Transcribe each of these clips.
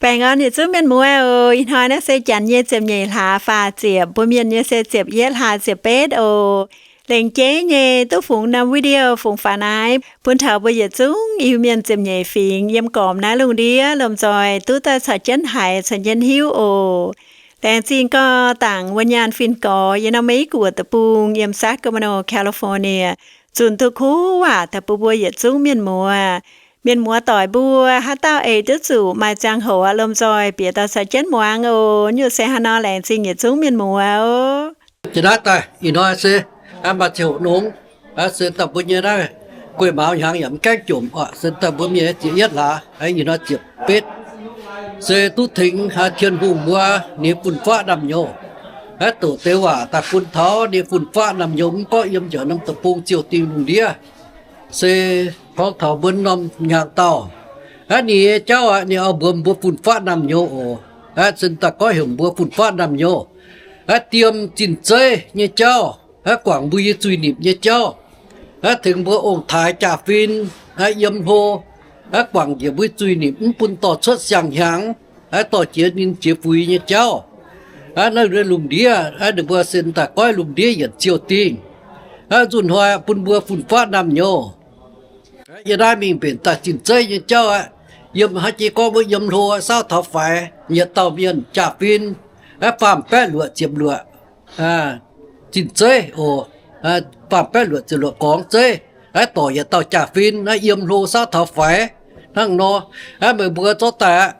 Baengh orn yietc zungv mienh muoz oc. Ih hnoi naaiv se janx nyei ziepc nyeic hlaax faah ziepc, mbuo mienh nyei se ziepc yietv hlaax ziepc betv oc. Lengc jeiv nyei duqv fungx norm video fungx faaux naaiv bun taux mbuo yietc zungv Iu-Mienh ziepc nyeic fingx yiem gormx naaiv lungh ndiev lomh nzoih duqv daaih caux jienv haiz caux jienv hiuv oc. Laengz zingh gorx dangc wuov nyaanh fin-gorx yiem norm Meiv Guoqv deic-bung yiem Sacramento, California, zunh duqv kuv waac daaih bun mbuo yietc zungv mienh muoz. Mienh muoz doic mbuo, haaix dauh eix duqv zuqc maaih ziangh hoc aqv, lomh nzoih bieqc daaih caux jienv muangx oc. Nyungc se hnangv nor, laengz zingh yietc zungv mienh muoz oc. Jiex naaiv daaih ih hnoi se maaih ziangh hoc nongx, se daaih mbuo nyei naaiv guei mauz hnyangx yaac mv gaengh jomc oc, se daaih mbuo mienh ziepc yietv hlaax, ih hnoi ziepc betv, se duqv tengx Tin-Hungh mbuo nyei fun-faqv naamh nyouz. Aav, doqc deix waac daaih bun taux nyei fun-faqv naamh nyouz mv gorngv yiem njaux norm deic-bung ziouh dingh lungh ndiev, se gorngv taux mbuo norm hnyangx dauh. Aav, ninh nyei jauv aqv, ninh oix mbuox mbuo fun-faqv naamh nyouz oc. Aav, se daaih goiv heuc mbuo fun-faqv naamh nyouz. Aav, diem zinh zeiv nyei jauv. Aav, guangc mbuo nyei zuiz-nipc nyei jauv. Aav, tengx mbuo ong-taaix jaa-fin, aav, yiem hlo, aav, guangc njiec mbuo zuiz-nipc mv bun dorh cuotv siang-hnyangx, aav, dorh jiex ninh jiex fuix nyei jauv. Aav, naaiv lungh ndiev, aav, ninh mbuo se daaih goiv lungh ndiev yienc ziouh dingh. Aav, nzunc hnoi bun mbuo fun-faqv naamh nyouz. Yie naaiv mingh mbenc daaih zinh zeiv nyei jauv aqv. Yiem hnangv jiex gorngv wuov yiem hlo saauv taux faix, yietc dauh mienh jaa-fin, aav, faam-baeqv luoqc ziepc luoqc zinh zeiv oc. Faam-baeqv luoqc ziepc luoqc gorngv zeiv, aav, dorc yietc dauh jaa-fin, aav, yiem hlo saauv taux faix hnangv nor. Aav, meih mbuo zorqv daaih aqv.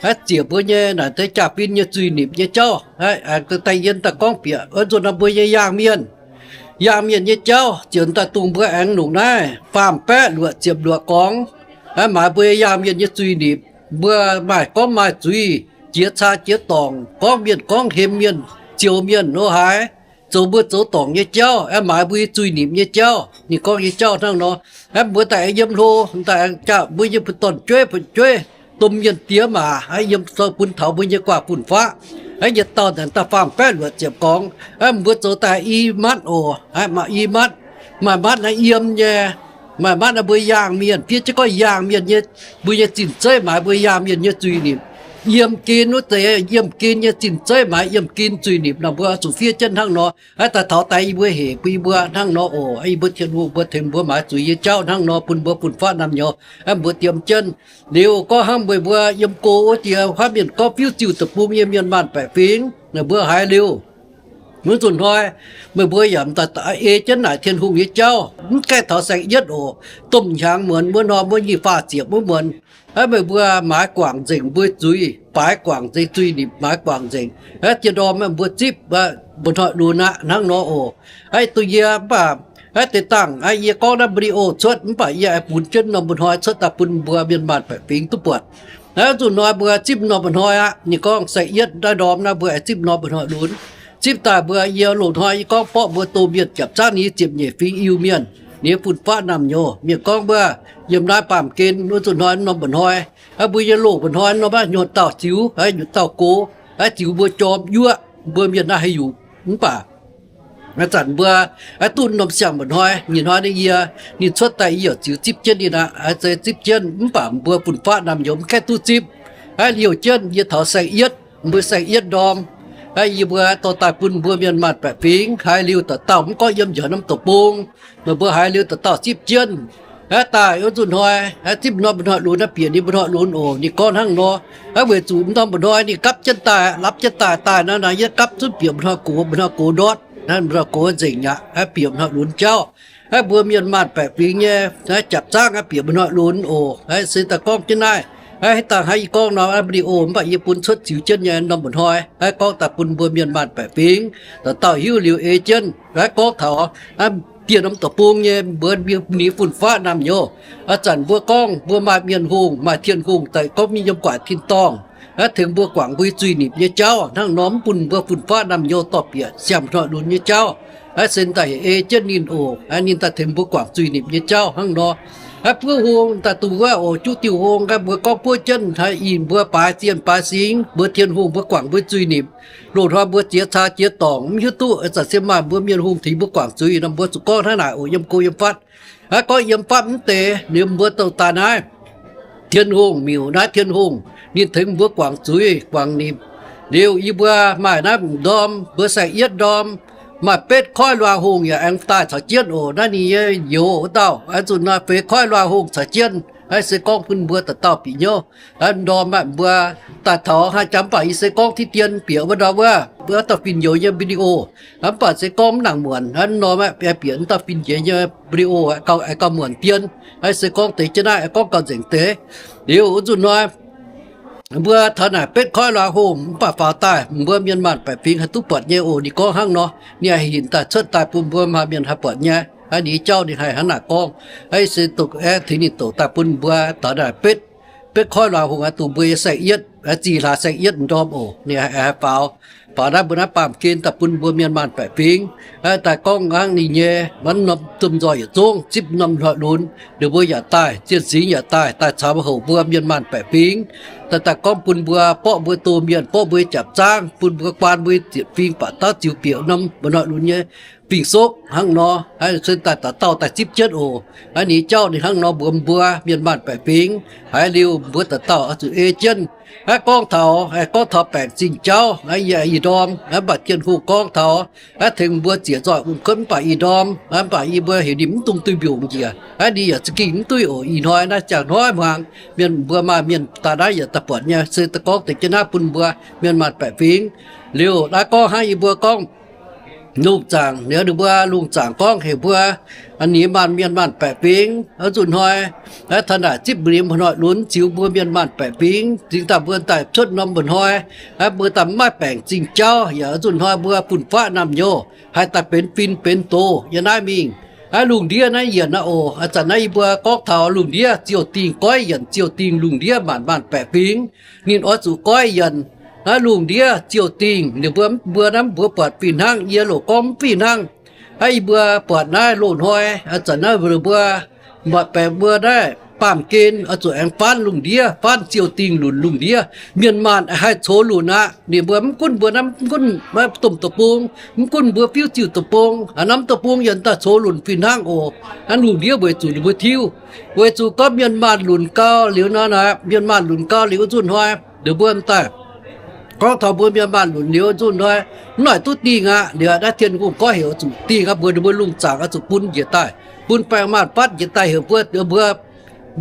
Aav, ziec mbuo nyei naaic deix jaa-fin nyei zuiz-nipc nyei jauv, aav, daaih yie daaih gorngv bieqc. Aav, nzunc naaiv mbuo nyei yaangh mienh, yaangh mienh nyei jauv ziouc daaih dongh mbuo aengx longc naaiv faam-baeqv luoqc ziepc luoqc gorngv, aav, maaiz mbuo nyei yaangh mienh nyei zuiz-nipc. Mbuo maaih gorngv maaih zuiz, jiex caa jiex dorngc, gorngv mienh gorngv hemx mienh, zioux mienh lo haaix, zoux mbuo zoux dorngc nyei jauv, aav, maaiz mbuo nyei zuiz-nipc nyei jauv. Ninh gorngv nyei jauv hnangv nor. Aav, mbuo daaih aengx yiem hlo, daaih aengx jaa mbuo nyei bun dorn-jueiv, bun jueiv, domh mienh diex maac, aav, yiem bun taux mbuo nyei guaax fun-faqv. Aav, yietc dauh naaic daaih faam-baeqv luoqc ziepc gorngv. Aav, mbuo zoux daaih i matv oc. Aav, maaih i matv, maaih matv naaiv yiem nyei, maaih matv naaiv mbuo yaangh mienh, fiev jienv gorngv yaangh mienh nyei, mbuo nyei zinh zeiv maaiz mbuo yaangh mienh nyei zuiz-nipc. Yiem gen wuov deix, yiem gen nyei zinh zeiv maaiz yiem gen zuiz-nipc nor, mbuo zuqc fiev jienv hnangv nor. Aav, daaih taux daaih yie mbuo hec bun yie mbuo hnangv nor oc. Aav, yie mbuo Tin-Hungh mbuo tengx mbuo maaiz zuiz nyei jauv hnangv nor bun mbuo fun-faqv naamh nyouz. Aav, mbuo diem jienv liuz gorngv hnangv meih mbuo yiem go wuov diex, huaav mienh gorngv fiuv ziuh deic-bung nyei mienh maanh baeqc fingx, ninh mbuo haiz liuz, wuov nzunc hnoi meih mbuo yaac daaih ei jienv naaic Tin-Hungh nyei jauv, mv gaengh taux saeng-yietv oc. Domh hnyangx muonz, wuov norm wuov nyic faah ziepc wuov muonz, aav, meih mbuo maaiz guangc nzengc mbuo zuiz, baaix guangc nzengc zuiz-nipc, maaiz guangc nzengc. Aav, jiex ndorm mbuo zipv mba'hnoi lunx aqv hnangv nor oc. Aav, duqv yie mv baac aav, deix dangh aav, yie gorngv naaiv video cuotv mv baac yie aengx bunx jienv norm mba'hnoi cuotv daaih bun mbuo mienh maanh baeqc fingx duqv buatc. Aav, nzunc hnoi mbuo zipv norm mba'hnoi aqv. Ninh gorngv saeng-yietv ndaaih ndorm naaiv mbuo aengx zipv norm mba'hnoi lunx. Zipv daaih mbuo yie loz-hnoi yie gorngv borqv mbuo domh mienh japc zangv nyei ziepc nyeic fingx Iu-Mienh nyei fun-faqv naamh nyouz. Mienh gorngv mbuo yiem naaiv baamh gen wuov nzunc hnoi norm mba'hnoi, aav, mbuo nyei loz-mba'hnoi norm aqv, hnyouv dauh ziux, aav, hnyouv dauh gox, aav, ziux mbuo jorm yuoqv mbuo mienh naaiv haih yuqc. Mv baac ih zanc mbuo aav, duqv norm siang-mba'hnoi, nyei hnoi ninh yie, ninh cuotv daaih yie yaac ziux zipv jienv ninh aqv. Aav, se zipv jienv mv baac mbuo fun-faqv naamh nyouz mv gaengh duqv zipv. Aav, liouh jienv yie taux saeng-yietv, mbuo saeng-yietv ndorm, aav, yie mbuo dorh daaih bun mbuo mienh maanh baeqc fingx haiz liuz, dauh dauh mv gorngv yiem njaux norm deic-bung, meih mbuo haiz liuz dauh dauh zipv jienv. Aav, daaih wuov nzunc hnoi aav, zipv norm mba'hnoi lunx aqv, bieqc ninh mba'hnoi lunx oc. Ninh gorngv hnangv nor. Aav, weic zuqc norm mba'hnoi ninh gapv jienv daaih, lapv jienv daaih, daaih naaiv, naaiv yie gapv zunv bieqc mba'hnoi gox, mba'hnoi gox ndortv, mba'hnoi gox nzengc aqv. Aav, bieqc mba'hnoi lunx jauv. Aav, mbuo mienh maanh baeqc fingx nyei aav, japc zangv aav, bieqc mba'hnoi lunx oc. Aav, se daaih gorngv jienv naaiv. Aav, haaix dangh haaix yie gorngv norm aav, video mv baac yie bun cuotv ziux jienv nyei norm mba'hnoi aav, gorngv daaih bun mbuo mienh maanh baeqc fingx dauh dauh hiuv liuz ei jienv. Aav, gorngv taux aav, dieh norm deic-bung nyei mbuo ninh fun-faqv naamh nyouz. Ih zanc mbuo gorngv mbuo maaih Mienh hungh, maaih Tin-Hungh daaih gorngv mingh yiem guaaic tin-dorngh, aav, tengx mbuo guangc mbuo zuiz-nipc nyei jauv hnangv nor, mv bun mbuo fun-faqv naamh nyouz dorh bieqc siang-hnoi lunx nyei jauv. Aav, se daaih hec ei jienv ninh oc. Aav, ninh daaih tengx mbuo guangc zuiz-nipc nyei jauv hnangv nor. Aav, buov hung daaih dongh wuov oc, juqv diuh hung aav, mbuo gorngv buov jienv haaix, ih mbuo baaix zienh baaix singx, mbuo Tin-Hungh mbuo guangc mbuo zuiz-nipc. Loz-hnoi mbuo ziex caa ziex dorngc mv hiuv duqv, ih zanc se maaih mbuo Mienh hungh tengx mbuo guangc zuiz nor, mbuo zuqc gorngv hnangv naaic oc, yiem go yiem fatv. Aav, gorngv yiem fatv mv deix, ninh mbuo dongh daaih naaiv Tin-Hungh miuc, naaiv Tin-Hungh Ninh tengx mbuo guangc zuiz guangc nimc. Liuz yie mbuo maaih naaiv m'ndorm, mbuo saeng-yietv ndorm, maaih betv koiv luangh hungh yaac aengx daaih caux jienv oc. Naaiv ninh nyei youz wuov dauh, aa, zuqc naaiv feix koiv luangh hungh caux jienv. Naaiv se gorngv bun mbuo dauh dauh bieqc hnyouv. Naaiv ndorm aeqv, mbuo daaih taux haaix jangx mv baac yie se gorngv tiuv dien bieqc wuov ndorm wuov, wuov dauh fin-youz nyei video. Mv baac se gorngv mv nangc muonc, naaiv ndorm aeqv, bieqc wuov dauh fin-youz nyei video aeqv, gauh muonc dien. Naaiv se gorngv deix jienv naaiv, gorngv gauh nzengc deix. Liuz wuov nzunc hnoi mbuo taux naaic betv koiv luangh hungh mv baac faaux daaih, mbuo mienh maanh baeqc fingx haih duqv buatc nyei oc. Ninh gorngv hnangv nor, ninh haih hinc daaih cuotv daaih bun mbuo maaih mienh haih buatc nyei. Aa, ninh jauv ninh haih hnangv naaic gorngv. Aa, se duqv aengx tengx ninh doqc daaih bun mbuo taux naaic betv, betv koiv luangh hungh aqv, dongh mbuo nyei saeng-yietv, zih hlaax saeng-yietv ndorm oc. Ninh haih faaux, faaux naaiv mbuo naaiv baamh gen daaih bun mbuo mienh maanh baeqc fingx. Aa, daaih gorngv hnangv ninh nyei, mv norm domh nzoih yietc zungv zipv norm hnoi-lunx, ninh mbuo yaac daaih, zienh singx yaac daaih, daaih caux houc mbuo mienh maanh baeqc fingx. Daaih, daaih gorngv bun mbuo, borqv mbuo doh mienh, borqv mbuo nyei jaapc zaangv, bun mbuo guaan mbuo nyei ziepc fingx baac dauh ziux bieqc norm mba'hnoi lunx nyei fingx-sokv hnangv nor. Aa, se daaih dauh dauh daaih zipv jienv oc. Aa, ninh jauv ninh hnangv nor mbuox mbuo mienh maanh baeqc fingx. Haiz liuz mbuo dauh dauh oix zuqc ei jienv. Aa, gorngv taux, gorngv taux baengc zingh jauv, aa, yie ih ndorm, aa, mv baac Tin-Hungh gorngv taux, aa, tengx mbuo ziec zoih wuom kuotv mv baac ih ndorm, aa, mv baac yie mbuo heuc ninh mv dungx duih mbiungc njiec. Aa, ninh yaac za'gengh mv duih oc. Ih hnoi naaiv ziangh hnoi hmuangx, mienh mbuo maaih mienh daaih naaiv yaac daaih buatc nyei, se daaih gorngv deix jienv naaiv bun mbuo mienh maanh baeqc fingx. Liuz naaiv gorngv hnangv yie mbuo gorngv lungh zaangc, liuz ninh mbuo lungh zaangc gorngv heuc mbuo, aa, ninh maanh mienh maanh baeqc fingx, aa, nzunc hnoi, aa, taux naaic zipv mbuo nyei mba'hnoi lunx ziux mbuo mienh maanh baeqc fingx, zingx daaih mbuo daaih cuotv norm mba'hnoi, aa, mbuo daaih mv maaih baengc zingh jauv, yaac nzunc hnoi mbuo fun-faqv naamh nyouz haih daaih benx fin benx doz yiem naaiv mingh. Aa, lungh ndiev naaiv yienc aqv oc. Aa, zanc naaiv yie mbuo gorngv taux lungh ndiev ziouc dingh goiv yienc, ziouc dingh lungh ndiev maanc maanc baeqc fingx, ninh oix zuqc goiv yienc. Naaiv lungh ndiev ziouc dingh, ninh mbuo, mbuo naaiv mbuo buatc fih hnangv, yie loc gorngv mv fih hnangv. Aa, yie mbuo buatc naaiv loz-hnoi, aa, zanc naaiv mbuo, mbuo baengc mbuo naaiv baamh gen oix zuqc aengx faanv lungh ndiev, faanv ziouc dingh lunc lungh ndiev. Mienh maanh haih coux lunc aqv. Ninh mbuo mv gunv mbuo naaiv, mv gunv maiv domh deic-bung, mv gunv mbuo fiuv ziuh deic-bung, aa, norm deic-bung yaac daaih coux lunc fih hnangv oc. Aa, lungh ndiev weic zuqc ninh mbuo tiuv, weic zuqc gorngv mienh maanh lunc gau liuz nor, mienh maanh lunc gau liuz nzunc hnoi, ninh mbuo daaih gorngv taux mbuo mienh maanh lunc liuz nzunc hnoi, mv noic duqv dingh aqv. Liuz naaiv Tin-Hungh goiv heuc zuqc dingh aqv, mbuox ninh mbuo lungh zaangc oix zuqc bun njiec daaih, bun baengh maanh fatv njiec daaih heuc mbuo, mbuo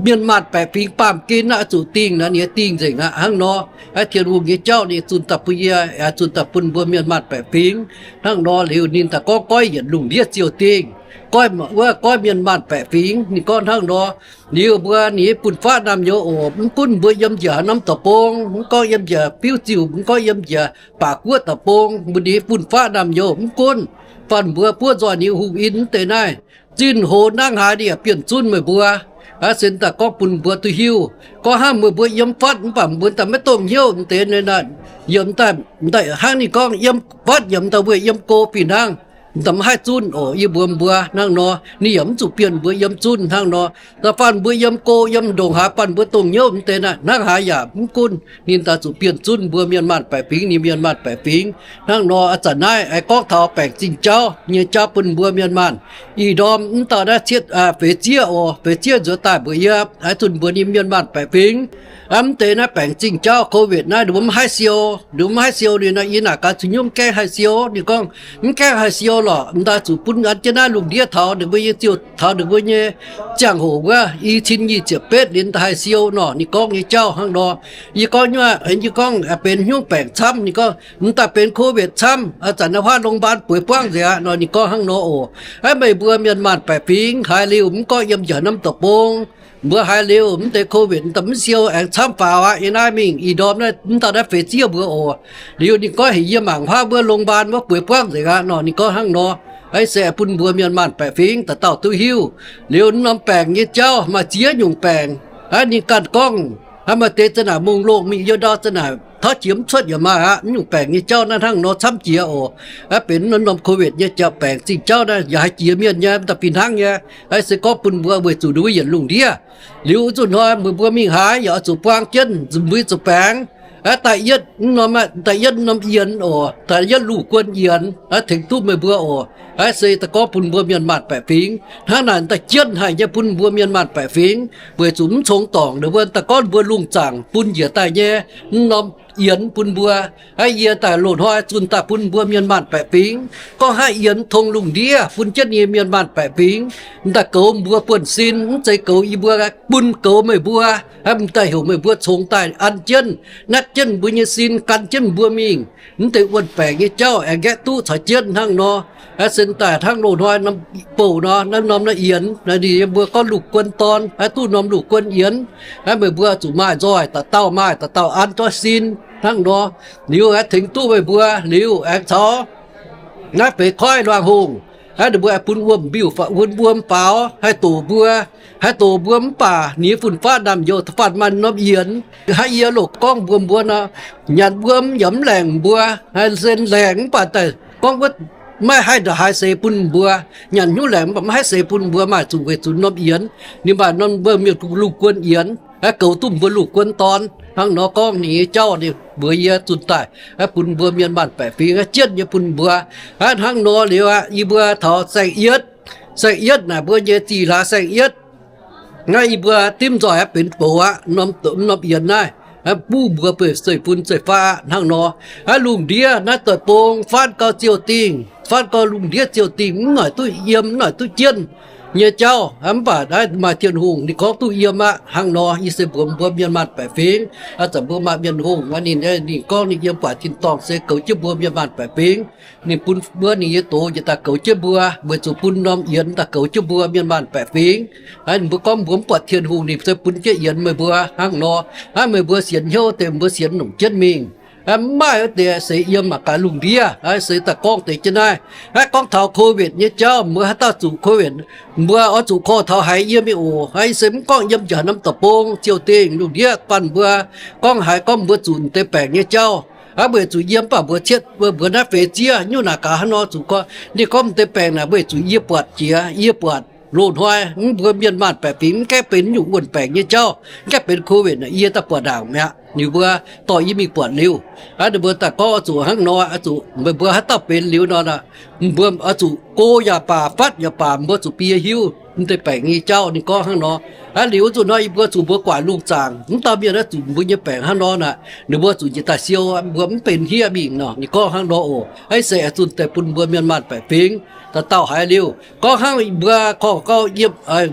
mienh maanh baeqc fingx baamh gen naaiv oix zuqc dingh nor, ninh dingh nzengc aqv. Hnangv nor, aa, Tin-Hungh nyei jauv ninh zunh daaih bun yie, aa, zunh daaih bun mbuo mienh maanh baeqc fingx. Hnangv nor liuz ninh daaih gorngv goiv yienc lungh ndiev ziouc dingh. Goiv, wuov goiv mienh maanh baeqc fingx, ninh gorngv hnangv nor. Liuz mbuo ninh fun-faqv naamh nyouz oc, mv gunv mbuo yiem njiec haaix norm deic-bung, mv gorngv yiem njiec fiuv ziuh, mv gorngv yiem njiec baac guoqv deic-bung, mbuo ninh fun-faqv naamh nyouz mv gunv, faanh mbuo buov nzoih ninh hungh in mv deix naaiv, zinh hoz hnangv haaix ninh yaac bienh zunv meih mbuo. Aa, se daaih gorngv bun mbuo duqv hiuv. Gorngv hnangv meih mbuo yiem fatv mv baac mbuo daaih maiv dongh hnyouv mv deix, yiem daaih, daaih hnangv ninh gorngv yiem fatv yiem daaih weic yiem go fih hnangv, daaih maiv haih zunv oc. Yie mbuox mbuo hnangv nor, ninh yaac mv zuqc bienh mbuo yiem zunv hnangv nor. Da'faanh mbuo yiem go yiem ndongc haaix, faanh mbuo dongh hnyouv mv deix naaiv, hnangv haaix yaac mv gunv ninh daaih zuqc bienh zunv mbuo mienh maanh baeqc fingx, ninh mienh maanh baeqc fingx. Hnangv nor, aa, zanc naaiv aengx gorngv taux baengc zingh jauv nyei jauv bun mbuo mienh maanh. Ih ndorm mv dauh naaiv cietv, aa, feix zieqv oc, feix zieqv nzuonx daaih mbuox yie, aa, zunh mbuox ninh mienh maanh baeqc fingx, aa, mv deix naaiv baengc zingh jauv COVID naaiv ninh mbuo mv haih siou, ninh mbuo mv haih siou ninh nor, yie naaic gaax zuqc nyungc gaengh haih siou. Ninh gorngv mv gaengh haih siou lorqc, m'daaih zuqc bun an jienv naaiv lungh ndiev taux ninh mbuo nyei ziouc, taux ninh mbuo nyei ziangh hoc wuov, i cin nyic ziepc betv liuz m'daaih haih siou nor. Ninh gorngv nyei jauv hnangv nor. Yie gorngv nyuoqc, yie gorngv benx nyungc baengc camv. Ninh gorngv m'daaih benx COVID camv, aa, zanc naaiv huaav โรงพยาบาล bueix buangv nzengc aqv nor. Ninh gorngv hnangv nor oc. Aa, meih mbuo mienh maanh baeqc fingx haiz liuz mv gorngv yiem njiec norm deic-bung, mbuo haiz liuz mv deix COVID daaih mv siou aengx camv faaux aqv. Yie naaiv mingh ih ndorm naaiv mv dauh naaiv feix zieqv mbuo oc. Liuz ninh gorngv heuc yie mangc huaav wuov โรงพยาบาล wuov bueix buangv nzengc aqv nor. Ninh gorngv hnangv nor. Aa, se bun mbuo mienh maanh baeqc fingx dauh dauh duqv hiuv. Liuz norm baengc nyei jauv maaih ziex nyungc baengc. Aa, ninh ganh gorngv, aa, maaih deix za'naaic mongh loh mingh, youh ndau za'naaic tauv jiex mv cuotv yaac maaih aqv. Mv nyungc baengc nyei jauv naaiv hnangv nor camv jiex oc. Aa, benx norm COVID nyei jauv, baengc zingh jauv naaiv yaac haiz jiex mienh nyei, m'daaih fih hnangv nyei. Aa, se gorngv bun mbuo weic zuqc ninh mbuo yienc lungh ndiev. Liuz zunh hnoi meih mbuo mingh haaix yaac oix zuqc buang jienv mbuo nyei zuqc baengx. Aa, da'yietv norm, da'yietv norm yienx oc, da'yietv luh guon yienx, aa, tengx duqv meih mbuo oc. Aa, se da'gorngv bun mbuo mienh maanh baeqc fingx. Hnangv naaic da'jienv haic nyei bun mbuo mienh maanh baeqc fingx, weic zuqc mv congx dorngc, ninh mbuo da'gorngv mbuo lungh zaangc bun njiec daaih nyei norm yienx bun mbuo. Aa, yie daaih loz-hnoi zunh daaih bun mbuo mienh maanh baeqc fingx. Gorngv hnangv yienx tong lungh ndiev bun jienv nyei mienh maanh baeqc fingx. M'daaih goux mbuo buonv-sin, mv zeiz goux yie mbuo, bun goux meih mbuo. Aa, m'daaih heuc meih mbuo congx daaih an jienv, natv jienv mbuo nyei sin, gan jienv mbuo mingh. Mv deix wuon-baengc nyei jauv aengx nqaeqv duqv caux jienv hnangv nor. Aa, se daaih hnangv loz-hnoi norm bouh nor, naaiv norm naaiv yienx, ninh mbuo gorngv luh guon dorn, aa, duqv norm luh guon yienx. Aa, meih mbuo zuqc maaih nzoih, dauh dauh maaih dauh dauh an jienv sin hnangv nor. Liuz aengx tengx duqv meih mbuo liuz aengx caux naaiv feix koiv luangh hungh, aa, ninh mbuo aengx bun wuom-mbiuh, bun wuom faaux haih doqc mbuo, haih doqc mbuo mv baac ninh nyei fun-faqv naamh nyouz da'faanh maaih norm yienx. Hnangv yie loz gorngv mbuo, mbuo nor, nyanc wuom yaac mv laengc mbuo, aa, se laengc mv baac daaih gorngv wuov maiv haih ndongc haaix seix bun mbuo. Nyanc hnyouv laengc mv baac maiv haih seix bun mbuo, maaih zuqc weic zuqc norm yienx. Ninh maaih norm mbuo mienh luh guon yienx, aa, goux duqv mbuo luh guon dorn. Hnangv nor gorngv ninh nyei jauv ninh mbuox yie zunh daaih, aa, bun mbuo mienh maanh baeqc fingx, aa, jienv nyei bun mbuo. Aa, hnangv nor liuz aqv, yie mbuo taux saeng-yietv, saeng-yietv naaic mbuo nyei zih hlaax saeng-yietv, naaiv yie mbuo dimv nzoih aqv, benx bouc aqv, norm yienx naaiv, aa, buv mbuo bueix zeiv-fun zeiv-faqv aqv. Hnangv nor, aa, lungh ndiev naaiv deic-bung faanv gau ziouh dingh, faanv gau lungh ndiev ziouh dingh, mv noic duqv yiem, mv noic duqv jienv nyei jauv. Aa, mv baac naaiv maaih Tin-Hungh ninh gorngv duqv yiem aqv. Hnangv nor yie se mbuox mbuo mienh maanh baeqc fingx, aa, zanc mbuo maaih Mienh hungh, ninh, ninh gorngv ninh yiem buatc tin-dorngh se goux jienv mbuo mienh maanh baeqc fingx. Ninh bun mbuo ninh nyei doz njiec daaih goux jienv mbuo, weic zuqc bun norm yienx daaih goux jienv mbuo mienh maanh baeqc fingx. Aa, mbuo gorngv mbuo mv buatc Tin-Hungh ninh se bun jienv yienx meih mbuo hnangv nor. Aa, meih mbuo sienx hnyouv deix mbuo sienx longc jienv mingh. Aa, mv maaih wuov deix seix yiem mangc gaax lungh ndiev. Aa, se daaih gorngv deix jienv naaiv. Aa, gorngv taux COVID nyei jauv, mbuo haaix dauh zuqc COVID, mbuo oix zuqc korv taux haiz yiem mingh oc. Aa, yie se mv gorngv yiem njiec norm deic-bung ziouh dingh lungh ndiev bun mbuo gorngv haiz gorngv mbuo zuqc deix baengc nyei jauv. Aa, weic zuqc yiem baac mbuo cietv mbuo naaiv feix zieqv nyungc naaic gaax hnangv nor zuqc gorngv, ninh gorngv deix baengc naaic weic zuqc yie buatc jiex, yie buatc loz-hnoi mv mbuo mienh maanh baeqc fingx mv gaengh benx nyungc wuon-baengc nyei jauv, mv gaengh benx COVID naaic yie daaih buatc ndaangc mi'aqv. Ninh mbuo dorh yie mingh buatc liuz, aa, ninh mbuo daaih gorngv oix zuqc hnangv nor, oix zuqc meih mbuo haaix dauh benx liuz nor, mbuo oix zuqc go yaac baac, fatv yaac baac, mbuo zuqc bie hiuv mv deix baengc nyei jauv. Ninh gorngv hnangv nor. Aa, liuz zuqc nor yie mbuo zuqc mbuo guangc lungh zaangc, mv dauh mienh oix zuqc mbuo nyei baengc hnangv nor naaic, ninh mbuo zuqc njiec daaih siou, mbuo mv benx hniev mingh nor. Ninh gorngv hnangv nor oc. Aa, se aengx zunh deix bun mbuo mienh maanh baeqc fingx dauh dauh haiz liuz. Gorngv hnangv mbuo korv gau,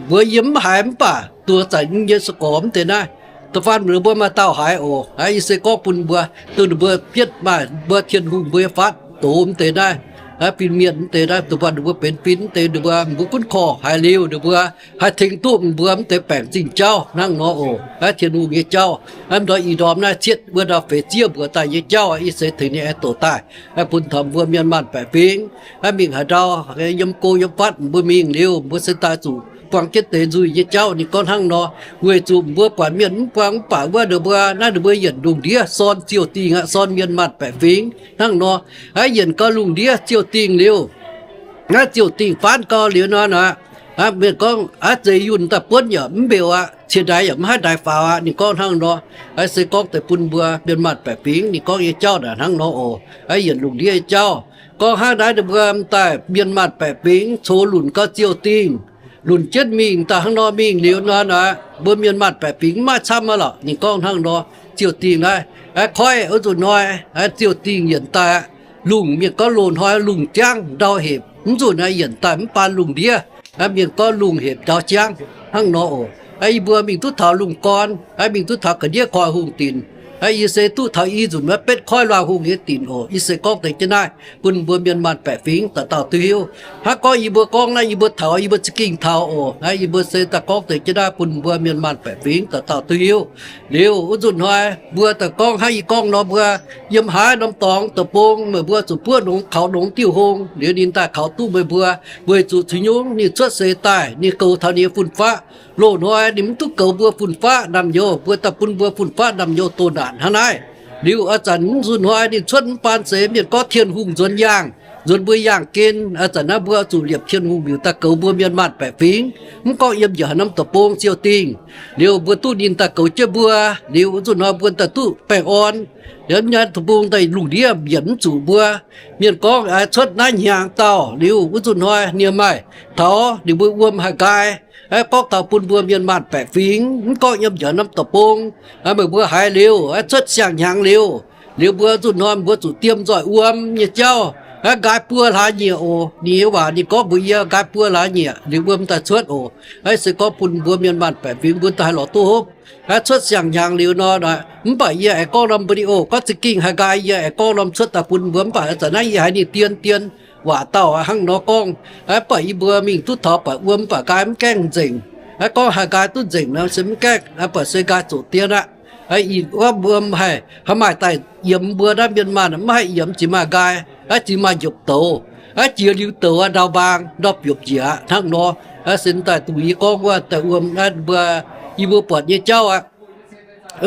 mbuo yiem mv haiz mv baac duqv zanc nyei se gorx mv deix naaiv, da'faanh mbuo maaih dauh haiz oc. Aa, yie se gorngv bun mbuo, duqv ninh mbuo bietv maaih mbuo Tin-Hungh mbuo nyei fatv doz mv deix naaiv, aa, fin-mienh mv deix naaiv, da'faanh ninh mbuo benx fin mv deix, ninh mbuo, mbuo gunv korv haiz liuz ninh mbuo haih tengx duqv mbuo mv deix baengc zingh jauv hnangv nor oc. Aa, Tin-Hungh nyei jauv, aa, ndortv ih ndorm naaiv cietv wuov ndau feix zieqv mbuox daaih nyei jauv, aa, yie se tengx ninh aengx doqc daaih, aa, bun taux mbuo mienh maanh baeqc fingx, aa, mingh haaix ndau, yiem go yiem fatv mbuo mingh liuz mbuo se daaih zuqc buang jienv deix nzuih nyei jauv. Ninh gorngv hnangv nor, weic zuqc mbuo buatc mienh mv buang mv baac wuov ninh mbuo, naaiv ninh mbuo yienc lungh ndiev sorn ziouh dingh aqv, sorn mienh maanh baeqc fingx hnangv nor. Aa, yienc gau lungh ndiev ziouh dingh liuz, naaiv ziouh dingh faanv gau liuz nor aqv, aa, mienh gorngv, aa, zeiz yunh daaih buonv yaac mv mbeux aqv, ciex ndaix yaac mv haih ndaix faaux aqv. Ninh gorngv hnangv nor. Aa, se gorngv deix bun mbuo mienh maanh baeqc fingx, ninh gorngv nyei jauv naaic hnangv nor oc. Aa, yienc lungh ndiev nyei jauv, gorngv hnangv naaiv ninh mbuo daaih mienh maanh baeqc fingx coux lunc gau ziouh dingh, lunc jienv mingh daaih hnangv nor mingh liuz nor aqv, mbuo mienh maanh baeqc fingx mv maaih camv aqv lorqc. Ninh gorngv hnangv nor, ziouh dingh naaiv, aa, koiv wuov nzunc hnoi, aa, ziouh dingh yienc daaih aqv. Lungh, mienh gorngv loz-hnoi lungh ziangv ndau hepc, mv nzunc naaiv yienc daaih mv baan lungh ndiev. Aa, mienh gorngv lungh hepc ndau ziangv hnangv nor oc. Aa, yie mbuo mingh duqv taux lungh gorn, aa, mingh duqv taux ga'ndiev koiv hungh dinc. Aa, yie se duqv taux i nzunc wuov betv koiv luangh hungh nyei dinc oc. Yie se gorngv deix jienv naaiv bun mbuo mienh maanh baeqc fingx dauh dauh duqv hiuv. Hnangv gorngv yie mbuo gorngv naaiv, yie mbuo taux, yie mbuo za'gengh taux oc. Aa, yie mbuo se daaih gorngv deix jienv naaiv bun mbuo mienh maanh baeqc fingx dauh dauh duqv hiuv. Liuz wuov nzunc hnoi mbuo daaih gorngv hnangv yie gorngv nor, mbuo yiem haaix norm dorngx deic-bung meih mbuo zuqc buov nongx kaux nongx diuh hung, liuz ninh daaih kaux duqv meih mbuo, weic zuqc ceix nyungc ninh cuotv seix daaih ninh goux taux ninh nyei fun-faqv. Loz-hnoi ninh mv duqv goux mbuo fun-faqv naamh nyouz, mbuo daaih bun mbuo fun-faqv naamh nyouz doh naanc hnangv naaiv. Liuz a'zanc mv nzunc hnoi ninh cuotv mv baan seix, mienh gorngv Tin-Hungh nzuonx yaangh, nzuonx mbuo yaangh gen. Aa, zanc naaiv mbuo zuqc liepc Tin-Hungh miuc daaih goux mbuo mienh maanh baeqc fingx, mv gorngv yiem njiec haaix norm deic-bung ziouc dingh. Liuz mbuo duqv ninh daaih goux jienv mbuo, liuz wuov zuqc hnoi mbuo daaih duqv baengh orn. Liuz nyei deic-bung daaih lungh ndiev mbienc mv zuqc mbuo. Mienh gorngv, aa, cuotv naaiv hnyangx dauh liuz wuov zuqc hnoi ninh maaih taux ninh mbuo wuom haih nqaai. Aa, gorngv taux bun mbuo mienh maanh baeqc fingx, mv gorngv yiem njiec norm deic-bung, aa, meih mbuo haiz liuz, aa, cuotv siang-hnyangx liuz, liuz mbuo zuqc hnoi mbuo zuqc diem nzoih wuom nyei jauv. Aa, nqaai buo hlaax nyieqc oc. Ninh nyei waac ninh gorngv mbuox yie nqaai buo hlaax nyieqc liuz wuom daaih cuotv oc. Aa, se gorngv bun mbuo mienh maanh baeqc fingx mbuo daaih haih lorz duqv hopv. Aa, cuotv siang-hnyangx liuz nor, mv baac yie aengx gorngv norm video gorngv za'gengh haih nqaai, yie aengx gorngv norm cuotv daaih bun mbuo, mv baac zanc naaiv yie haiz ninh dien dien waac dauh hnangv nor gorngv. Aa, mv baac yie mbuo mingh duqv taux baac wuom mv baac nqaai mv gaengh nzengc. Aa, gorngv haih nqaai duqv nzengc nor se mv gaengh, aa, mv baac se nqaai zoqc dien aqv. Aa, ih gorngv wuom haih, haih maaih daaih yiemx mbuo naaiv mienh maanh mv haih yiemx, zingx maaih nqaai, aa, zingx maaih njopc douz. Aa, jiex liuz douz aqv, ndau mbaang ndorm biopv njiec aqv hnangv nor. Aa, se daaih dongh yie gorngv wuov daaih wuom, aa, mbuo, yie mbuo buatc nyei jauv aqv.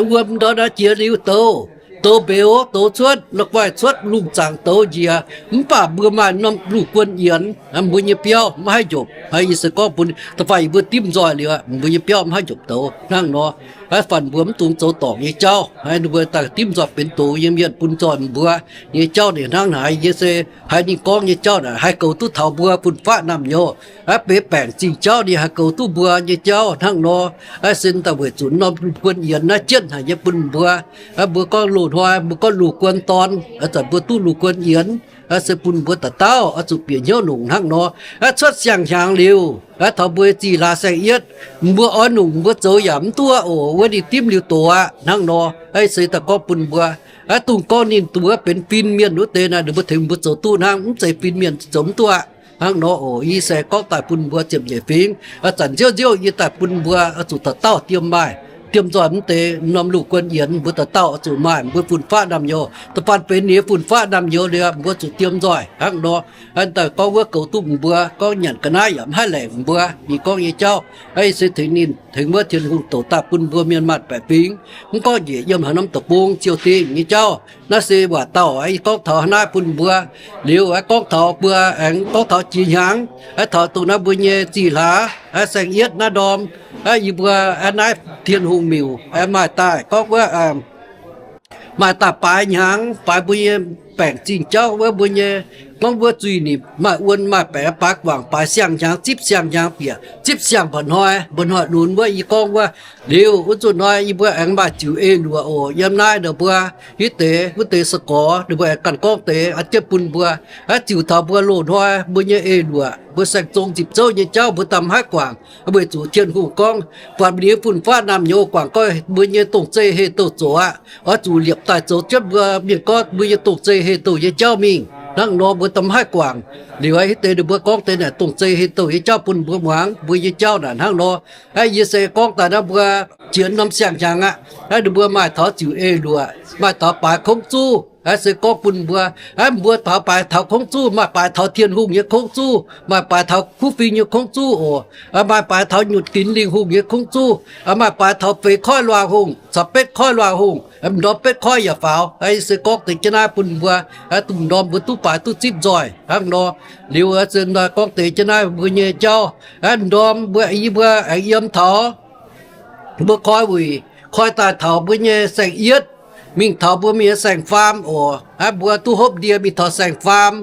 Wuom ndorm naaiv jiex liuz douz, douz mbeux, douz cuotv, la'guaih cuotv lungh zaangc douz njiec, mv baac mbuo maaih norm luh guon yienx, mbuo nyei biauv maiv haih njopc. Aa, yie se gorngv bun da'faanh yie mbuo dimv nzoih liuz, mbuo nyei biauv maiv haih njopc douz hnangv nor. Aa, faanh mbuo mv dungx zoux dorngc nyei jauv, aa, ninh mbuo daaih dimv nzoih benx doz nyei mienh bun nzoih mbuo nyei jauv ninh hnangv naaic. Yie se haiz ninh gorngv nyei jauv naaic haih goux duqv taux mbuo fun-faqv naamh nyouz. Aa, beix baengc zingh jauv ninh haih goux duqv mbuo nyei jauv hnangv nor. Aa, se daaih weic zuqc norm luh guon yienx naaiv jienv haic nyei bun mbuo. Aa, mbuo gorngv loz-hnoi mbuo gorngv luh guon dorn, aa, zanc mbuo duqv luh guon yienx. Aa, se bun mbuo dauh dauh oix zuqc bieqc hnyouv longc hnangv nor. Aa, cuotv siang-hnyangx liuz, aa, taux mbuo zih hlaax saeng-yietv, mbuo oix longc mbuo zoux yaac mv duqv oc. Wuov ninh dimv liuz doz aqv hnangv nor. Aa, se daaih gorngv bun mbuo, aa, dongh gorngv ninh dongh wuov benx fin-mienh wuov deix naaic, ninh mbuo tengx mbuo zoux duqv hnangv, mv zeiz fin-mienh zoux mv duqv aqv hnangv nor oc. Yie se gorngv daaih bun mbuo ziepc nyeic fingx, aa, zanc nziouv nziouv yie daaih bun mbuo oix zuqc dauh dauh diem maaih, diem nzoih mv deix norm luh guon yienx, mbuo dauh dauh oix zuqc maaih mbuo fun-faqv naamh nyouz. Da'faanh benx ninh nyei fun-faqv naamh nyouz liuz mbuo zuqc diem nzoih hnangv nor. Aa, daaih gorngv wuov goux duqv mbuo, gorngv nyanc ga'naaiv yaac mv haih laengc mbuo. Ninh gorngv nyei jauv, aa, se tengx ninh tengx wuov Tin-Hungh douc daaih bun mbuo mienh maanh baeqc fingx, mv gorngv njiec yiem haaix norm deic-bung ziouc dingh nyei jauv. Naaiv se waac dauh, aa, yie gorngv taux naaiv bun mbuo. Liuz, aa, gorngv taux mbuo aengx gorngv taux jiex hnyangx, aa, taux dongh naaiv mbuo nyei zih hlaax, aa, saeng-yietv naaiv ndorm, aa, yie mbuo, aa, naaiv Tin-Hungh miuc, aa, maaih daaih gorngv wuov, aa, maaih daaih baaix hnyangx, baaix mbuo nyei baengc zingh jauv wuov mbuo nyei, gorngv wuov zuiz-nipc maaih wuon maaih baeqc, baaix guangc, baaix siang-hnyangx, zipv siang-hnyangx bieqc, zipv siang mba'hnoi, mba'hnoi lunx wuov. Yie gorngv wuov liuz, wuov zuqc hnoi yie mbuo aengx maaih ziux eix luoqc oc. Yiem naaiv ninh mbuo hitv deix, wuov deix se gorx ninh mbuo aengx ganh gorngv deix aa jienv bun mbuo, aa, ziux taux mbuo loz-hnoi mbuo nyei eix luoqc, mbuo saeng-zong nzipc zouv nyei jauv mbuo daaih mv haih guangc. Weic zuqc Tin-Hungh gorngv, buatc ninh nyei fun-faqv naamh nyouz guangc, gorngv mbuo nyei dongh zei heh douh zoqc aqv. Oix zuqc liepc daaih zoux jienv mbuo mienh gorngv mbuo nyei dongh zei heh douh nyei jauv mingh. Hnangv nor mbuo daaih mv haih guangc. Liuz hitv deix ninh mbuo gorngv deix naaic dongh zei heh douh nyei jauv bun mbuo muangx, mbuo nyei jauv naaic hnangv nor. Aa, yie se gorngv daaih naaiv mbuo jiex norm siang-hnyangx aqv. Aa, ninh mbuo maaih taux ziux eix luoqc, maaih taux baaix kongv zuv. Aa, se gorngv bun mbuo, aa, mbuo taux baaix taux kongv zuv, maaih baaix taux Tin-Hungh nyei kongv zuv, maaih baaix taux kuv fing nyei kongv zuv oc. Aa, maaih baaix taux nyutc dinx lingh hungh nyei kongv zuv. Aa, maaih baaix taux feix koiv luangh hungh caux betv koiv luangh hungh. Aa, m'ndorm betv koiv yaac faaux. Aa, se gorngv deix jienv naaiv bun mbuo, aa, dongh m'ndorm mbuo duqv baaix duqv zipv nzoih hnangv nor. Liuz, aa, se gorngv deix jienv naaiv mbuo nyei jauv, aa, m'ndorm mbuo, yie mbuo aengx yiem taux mbuo koi wuic, koi daaih taux mbuo nyei saeng-yietv, mingh taux mbuo mienh nyei saeng-faam oc. Aa, mbuo duqv hopv ndie mingh taux saeng-faam.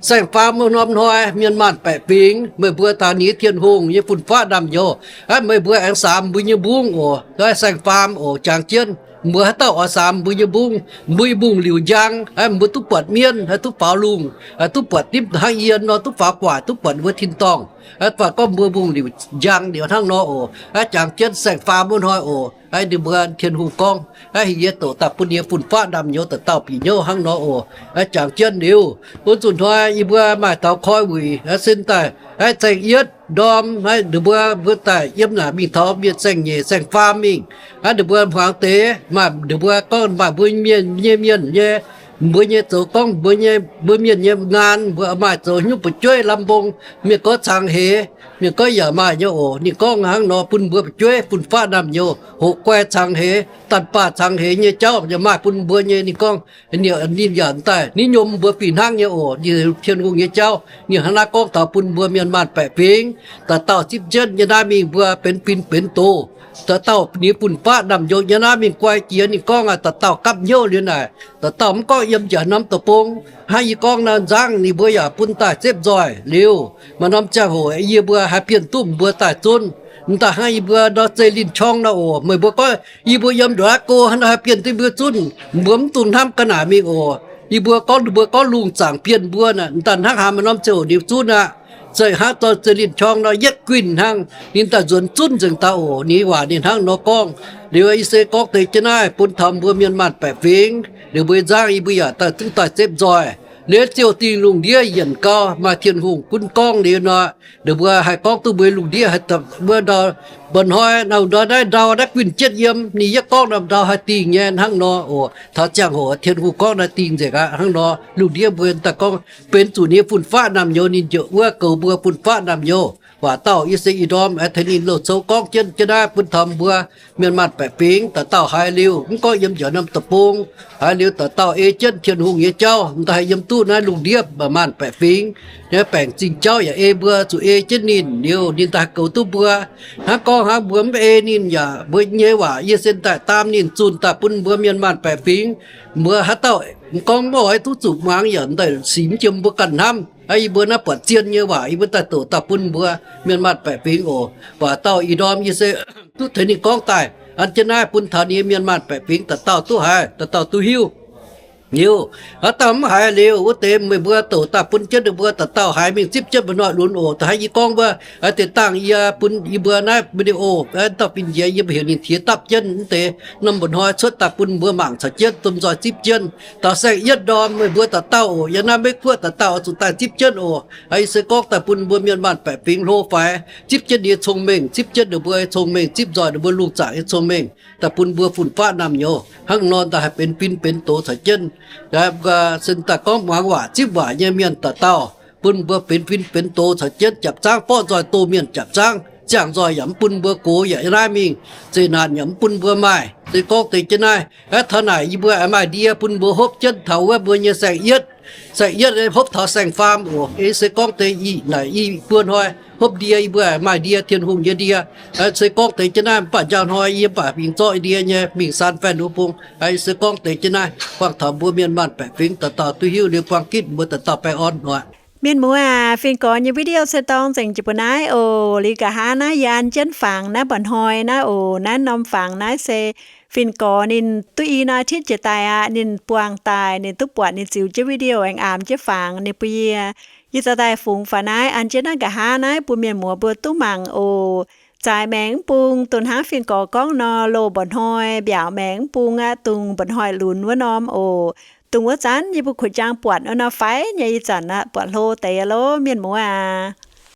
Saeng-faam wuov norm hnoi mienh maanh baeqc fingx, meih mbuo daaih ninh Tin-Hungh nyei fun-faqv naamh nyouz. Aa, meih mbuo aengx saamx mbuo nyei mbungv oc. Saeng-faam oc, jangx jienv mbuo haaix dauh oix saamx mbuo nyei mbungv, mbuo nyei mbungv liuc njang. Aa, mbuo duqv buatc mienv, aa, duqv faaux lungh, aa, duqv buatc dimv hnangv yie nor, duqv faaux guaax, duqv buatc wuov tin-dorngh. Aa, fai gorngv mbuo mbungv liuc njang liuz hnangv nor oc. Aa, jangx jienv saeng-faam wuov hnoi oc. Aa, ninh mbuo Tin-Hungh gorngv, aa, heuc yie douc daaih bun yie fun-faqv naamh nyouz dauh dauh bieqc hnyouv hnangv nor oc. Aa, jangx jienv liuz, wuov zuqc hnoi yie mbuo maaih taux koi wuic, aa, sin daaih, aa, saeng-yietv ndorm, aa, ninh mbuo, mbuo daaih yiem naaic mingh taux mienh saeng-nyeic saeng-faam mingh. Aa, ninh mbuo hmuangx deix maaih, ninh mbuo gorngv maaih mbuo mienh nyei, mienh nyei, mbuo nyei zoux gorngv mbuo nyei, mbuo mienh nyei ngaan, mbuo maaih zoux hnyouv fu'jueiv lamh mbong, mienh gorngv cangx heix. Mienh goiv yaac maaih nyei oc. Ninh gorngv hnangv nor bun mbuo fu'jueiv fun-faqv naamh nyouz hoqc guai cangx heix, daanh baah cangx heix nyei jauv yaac maaih bun mbuo nyei. Ninh gorngv, ninh yaac daaih ninh nyiemc mbuo fih hnangv nyei oc. Ninh Tin-Hungh nyei jauv ninh hnangv naaiv gorngv taux bun mbuo mienh maanh baeqc fingx, dauh dauh zipv jienv nyei naaiv mingh mbuo benx fin benx doz. Dauh dauh ninh fun-faqv naamh nyouz nyei naaiv mingh guai jiex. Ninh gorngv aqv, dauh dauh gapv hnyouv liuz naaic, dauh dauh mv gorngv yiem njiec norm deic-bung. Hnangv yie gorngv naaiv nzangv ninh mbuo yaac bun daaih zepv nzoih liuz, maaih norm ziangh hoc yie mbuo haih bienh duqv mbuo daaih zunv. M'daaih hnangv yie mbuo nor zeiv linh qorng nor oc. Meih mbuo gorngv yie mbuo yiem ndongc naaiv go hnangv nor haih bienh duqv mbuo zunv, mbuo mv dungx hnamv ga'naaic mingh oc. Yie mbuo gorngv, mbuo gorngv lungh zaangc bienh mbuo naaic, m'daaih hnangv haaix maaih norm ziangh hoc ninh zunv aqv. Zeiv hnangv dorn zeiv linh qorng nor yietv guinh hnangv, ninh daaih nzuonx zunv nzengc daaih oc. Ninh waac ninh hnangv nor gorngv. Liuz yie se gorngv deix jienv naaiv bun taux mbuo mienh maanh baeqc fingx, liuz mbuo nzangv yie mbuo yaac daaih duqv daaih zepv nzoih. Liuz ziouh dingh lungh ndiev yienc gau, maaih Tin-Hungh gunv gorngv liuz nor, ninh mbuo haih gorngv duqv mbuo lungh ndiev haih dapc wuov ndau. Mba'hnoi naaiv ndau naaiv ndau naaiv guinh jienv yiem, ninh yietv gorngv norm ndau haih dingh nyei hnangv nor oc. Taux ziangh hoc Tin-Hungh gorngv naaiv dingh nzengc aqv. Hnangv nor lungh ndiev mbuo daaih gorngv benx zuqc ninh fun-faqv naamh nyouz, ninh njoux wuov goux mbuo fun-faqv naamh nyouz. Waac dauh yie se ih ndorm aengx tengx ninh loz-cou gorngv jienv jienv naaiv bun taux mbuo mienh maanh baeqc fingx. Dauh dauh haiz liuz mv gorngv yiem njiec norm deic-bung, haiz liuz dauh dauh ei jienv Tin-Hungh nyei jauv, m'daaih haih yiem duqv naaiv lungh ndiev maanh baeqc fingx. Naaiv baengc zingh jauv yaac ei mbuo zuqc ei jienv ninh liuz ninh daaih goux duqv mbuo. Hnangv gorngv hnangv mbuo mv ei ninh yaac mbuo nyei waac yie se daaih daam ninh zunh daaih bun mbuo mienh maanh baeqc fingx. Mbuo haaix dauh m'gorngv mv oix duqv zuqc muangx yaac m'daaih sic mv jiem mbuo ganh hnamv. Aa, yie mbuo naaiv buatc zien nyei waac yie mbuo daaih doqc daaih bun mbuo mienh maanh baeqc fingx oc. Waac dauh ih ndorm yie se duqv tengx ninh gorngv daaih an jienv naaiv bun taux ninh mienh maanh baeqc fingx dauh dauh duqv haiz, dauh dauh duqv hiuv. Liuz haaix dauh mv haiz liuz wuov deix meih mbuo doqc daaih bun jienv ninh mbuo dauh dauh haiz mingh zipv jienv mba'hnoi lunx oc. Da'haiz yie gorngv wuov, deix dangh yie bun yie mbuo naaiv video, dauh fin-njiec yie mbuo heuc ninh tiex dapv jienv mv deix norm mba'hnoi cuotv daaih bun mbuo mangc caux jienv domh nzoih zipv jienv. Taux saeng-yietv ndorm meih mbuo dauh dauh oc, yiem naaiv Meiv Guoqv dauh dauh oix zuqc daaih zipv jienv oc. Aa, yie se gorngv daaih bun mbuo mienh maanh baeqc fingx hlo faix, zipv jienv ninh nyei cong-mengh, zipv jienv ninh mbuo nyei cong-mengh, zipv nzoih ninh mbuo lungh zaangc nyei cong-mengh daaih bun mbuo fun-faqv naamh nyouz hnangv nor daaih haih benx fin benx doz caux jienv. Mbuo se daaih gorngv muangx waac zipv waac nyei mienh dauh dauh bun mbuo benx fin benx doz caux jienv, japc zaangv forv nzoih doh mienh japc zaangv, ziangh nzoih yaac mv bun mbuo gox yaac naaiv mingh, zeqc naanc yaac mv bun mbuo maaih. Se gorngv deix jienv naaiv, taux naaic yie mbuo aengx maaih ndie bun mbuo hopv jienv taux wuov mbuo nyei saeng-yietv. Saeng-yietv hopv taux saeng-faam oc. Ei se gorngv deix i naaic i buo hnoi hopv ndie, yie mbuo maaih ndie, Tin-Hungh nyei ndie. Se gorngv deix jienv naaiv mv baac njang hnoi yie mv baac mingh zorqv ndie nyei mingh saan faanh wuov bung. Se gorngv deix jienv naaiv buangh taux mbuo mienh maanh baeqc fingx dauh dauh duqv hiuv liuz buangh gitv mbuo dauh dauh baengh orn oc. Mienh muoz aac, fin-gorx nyei video se dorng nzengc jiex mbuo naaiv oc. Liuz nqa'haav naaiv yie an jienv fangx naaiv mba'hnoi naaiv oc. Naaiv norm fangx naaiv se fin-gorx ninh duqv i hnoi tipv jiex daaih aqv. Ninh buangh daaih ninh duqv buatc ninh ziux jienv video aengx aamx jienv fangx ninh bun yie. Yie za'gengh daaih fungx faaux naaiv an jienv naaiv nqa'haav naaiv bun mienh muoz mbuo duqv mangc oc. Zaaix maengx mv bung, dongh hnangv fin-gorx gorngv nor, loz mba'hnoi, mbiaauc maengx mv bung aqv, dongh mba'hnoi lunx wuov norm oc. Dongh wuov zanc yie mbuo kuh jangx buatc wuov nor faix nyei, ih zanc aqv buatc hlo deix aqv lov mienh muoz aac.